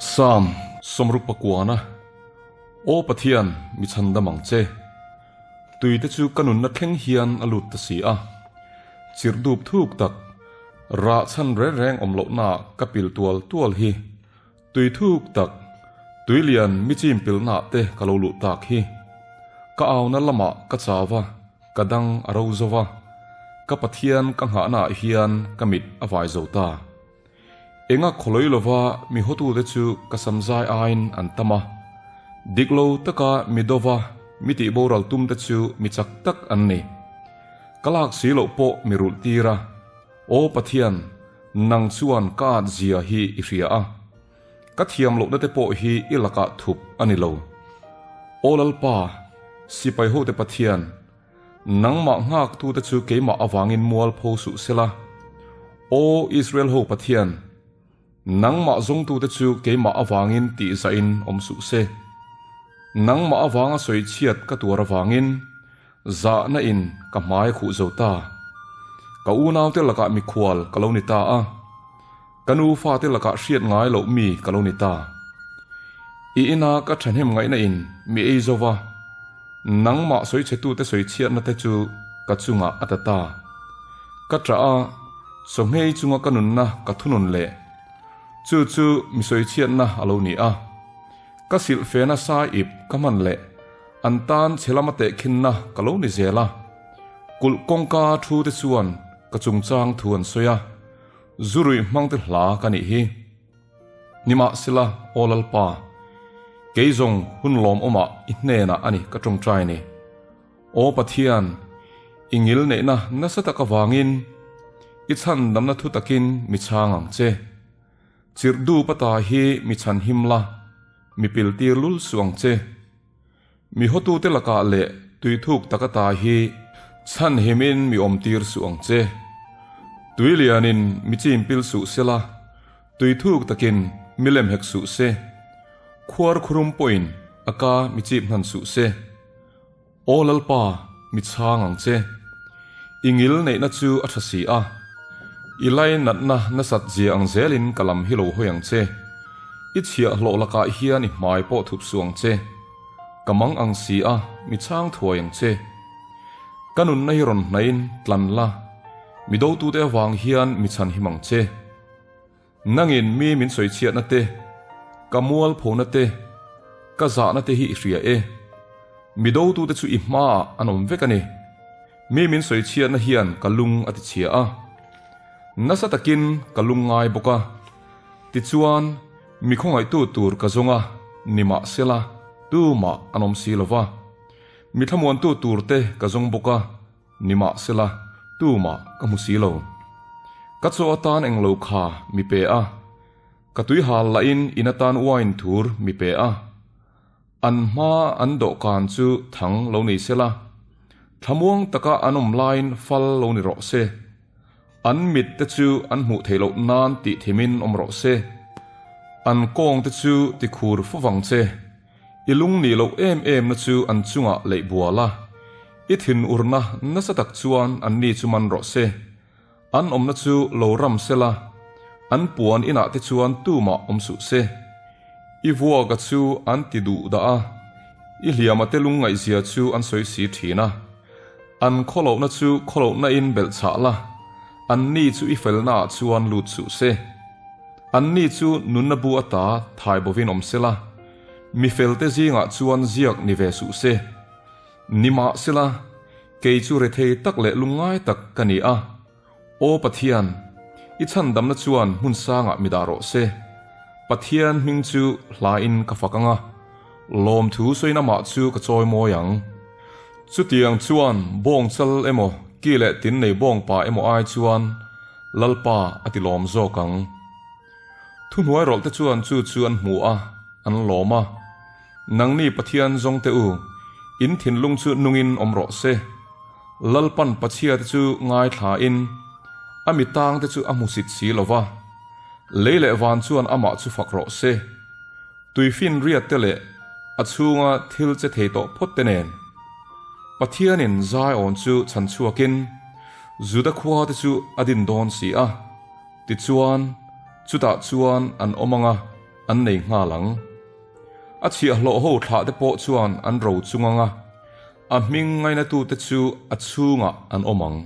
Psalm 69 Aw Pathian, mi chhandam ang che. Tuite chu ka nunna thleng hian a lut ta si a. Chirh dup thuk tak, rah chhan reng reng awm lohnaah ka pil tual tual hi. Tui thuk tak, tui lian mi chim pilnaah te ka lo luh tak hi. Ka auna lamah ka chau a, ka dang a ro zo va. Ka Pathian ka nghahnaah hian ka mit a vai zo ta. Enga khawlawi lova mi hawtute chu ka samzai aiin an tam a. Dik lo taka mi dova mi tih boral tumte chu mi chak tak an ni. Ka lak si loh pawh mi rulh tir a. Aw Pathian, nang chuan ka at zia hi i hria a. Ka thiam lohna te pawh hi i lakah thup a ni lo. Aw Lalpa, sipai hote Pathian, Nangmah nghaktute chu keimah avangin mual pho suh sela. Aw Israel ho Pathian, nangmah zawngtute chu keimah avangin tihzahin awm suh se. Nangmah avanga sawi chhiat ka tuar avangin zahna in ka hmai khuh zo ta. Ka unaute lakah mikhual ka lo ni ta a, ka nu fate lakah hriat ngai loh mi ka lo ni ta. I ina ka thahnem ngaihna in mi ei zo va. Nangmah sawichhetute sawichhiatna te chu ka chungah a ta ta. Ka ṭah a, chawhmei chunga ka nunna ka thunun leh. Chu chu mi sawichhiatna a lo ni a. Ka silhfena sai ip ka hman leh an tan chhe lama tehkhinna ka lo ni zel a. Kulh kawngka thu te chuan ka chungchang thu an sawi a, zu ruih hmangte hla ka nih hi. Nimahsela, Aw Lalpa, kei zawng hun lawmawmah i hnenah a ni ka tawngtai ni. Aw Pathian, i ngil neihna nasa tak avangin i chhandamna thu takin mi chhang ang che. Chirh dup ata hi mi chhan him la, mi piltir lul suh ang che. Mi hawtute lakah leh tuithuk tak ata hi chhanhimin mi awmtir suh ang che. Tui lianin mi chimpil suh sela, tuithuk takin mi lem hek suh se. Khuar khurum pawhin a ka mi chip hnan suh se. Aw Lalpa, mi chhang ang che. I ngil neihna chu a tha si a. I lainatna nasat zia ang zelin ka lam hi lo hawi ang che. I chhiahhlawh lakah hian i hmai pawh thup suh ang che. Ka mang ang si a, mi chhang thuai ang che. Ka nunna hi rawn hnaiin tlan la, mi dotute avang hian mi chhan him ang che. Nangin mi min sawichhiatna te, ka mualphona te, ka zahna te hi i hria e. Mi dotute chu i hmaah an awm vek a ni. Mi min sawichhiatna hian ka lung a tichhia a. Nasa takin ka lung ngai bawk a. Tichuan, mi khawngaihtu tur ka zawng a, nimahsela, tumah an awm si lo va. Mi thlamuantu turte ka zawng bawk a, nimahsela, tumah ka hmu si lo. Ka chaw atan englo kha mi pe a, ka tuihal lahin in atan uain thur mi pe a. An hma an dawhkan chu thang lo ni sela, thlamuang taka an awm laiin fal lo ni rawh se. An mit te chu an hmuh theih loh nan tih thimin awm rawh se. An kawng te chu ti khur fo vang che. I lung nih loh em em na chu an chungah leih bual a, i thinurna nasa tak chuan anni chu man rawh se. An awmna chu lo ram sela, an puan inah te chuan tumah awm suh se. I vuaka chu an ti duh dah a, i hliama te lungngaihzia chu an sawi si thin a. An khawlohna chu khawlohna in belh chah la, anni chu i felnaah chuan lut suh se. Anni chu nunna bu ata thai bovin awm sela, mi felte zingah chuan ziak ni ve suh se. Nimahsela, kei chu rethei tak leh lungngai tak ka ni a. Aw Pathian, i chhandamna chuan hmun sangah mi dah rawh se. Pathian hming chu hlain ka fak ang a, lawmthu sawiin amah chu ka chawi mawi ang. Chutiang chuan bawngchal emaw ki leh tin nei bawngpa emaw ai chuan Lalpa a ti lawm zawk ang. Thuhnuai rawlhte chuan chu chu an hmu a, an lawm a. Nangni Pathian zawngte u, in thinlung chu nungin awm rawh se. Lalpan Pachhiate chu ngaithlain, a mi tangte chu a hmusit si lo va. Lei leh van chuan amah chu fak rawh se. Tuifinriatte leh a chhunga thil che thei tawh phawtte nen. Pathianin Zion chu chhan chhuakin, Juda khuate chu a din dawn si a. Tichuan, chutah chuan an awm ang a. an nei nghal ang. A chhiahhlawh ho thlahte pawh chuan an ro chung ang a, a hming ngainatute chu a chhungah an awm ang.